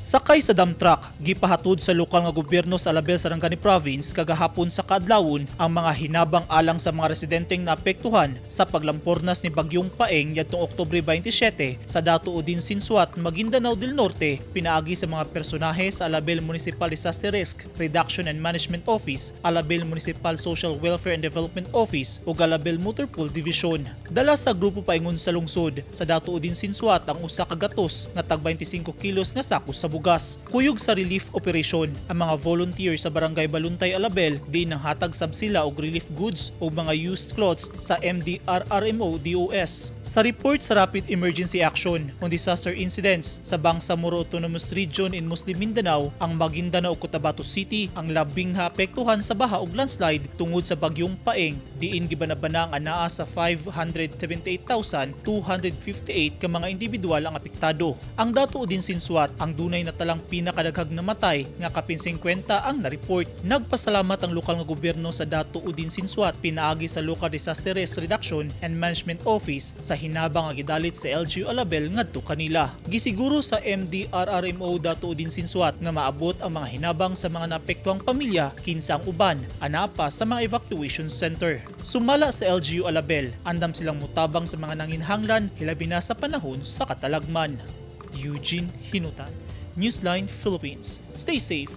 Sakay sa dump truck, gipahatod sa lokal nga gobyerno sa Alabel, Sarangani Province kagahapon sa kaadlawon ang mga hinabang alang sa mga residenteng naapektuhan sa paglampornas ni Bagyong Paeng yadtong Oktubre 27 sa Datu Odin Sinsuat, Maguindanao del Norte, pinaagi sa mga personahe sa Alabel Municipal Disaster Risk Reduction and Management Office, Alabel Municipal Social Welfare and Development Office ug Alabel Motor Pool Division. Dala sa grupo paingon sa lungsod sa Datu Odin Sinsuat ang usa ka gatos nga tag 25 kilos nga sako sa bugas. Kuyog sa relief operation, ang mga volunteer sa Barangay Baluntay, Alabel, diin nanghatag sab sila og relief goods o mga used clothes sa MDRRMO DOS. Sa report sa Rapid Emergency Action on Disaster Incidents sa Bangsamoro Autonomous Region in Muslim Mindanao, ang Maguindanao ug Cotabato City ang labing naapektuhan sa baha ug landslide tungod sa Bagyong Paeng, diin gibanabana ang anaa sa 578,258 ka mga individual ang apektado. Ang Datu Odin Sinsuat ang dunay natalang pinakadaghang namatay nga kapin 50 ang na-report. Nagpasalamat ang lokal nga gobyerno sa Datu Odin Sinsuat pinaagi sa Local Disaster Risk Reduction and Management Office sa hinabang nga gidalit sa LGU Alabel ngadto kanila. Gisiguro sa MDRRMO Datu Odin Sinsuat nga maabot ang mga hinabang sa mga naapektuhang pamilya, kinsa ang uban anaa pa sa mga evacuation center. Sumala sa LGU Alabel, andam silang mutabang sa mga nanginhanglan, hilabi na sa panahon sa katalagman. Eugene Hinutan, Newsline Philippines. Stay safe.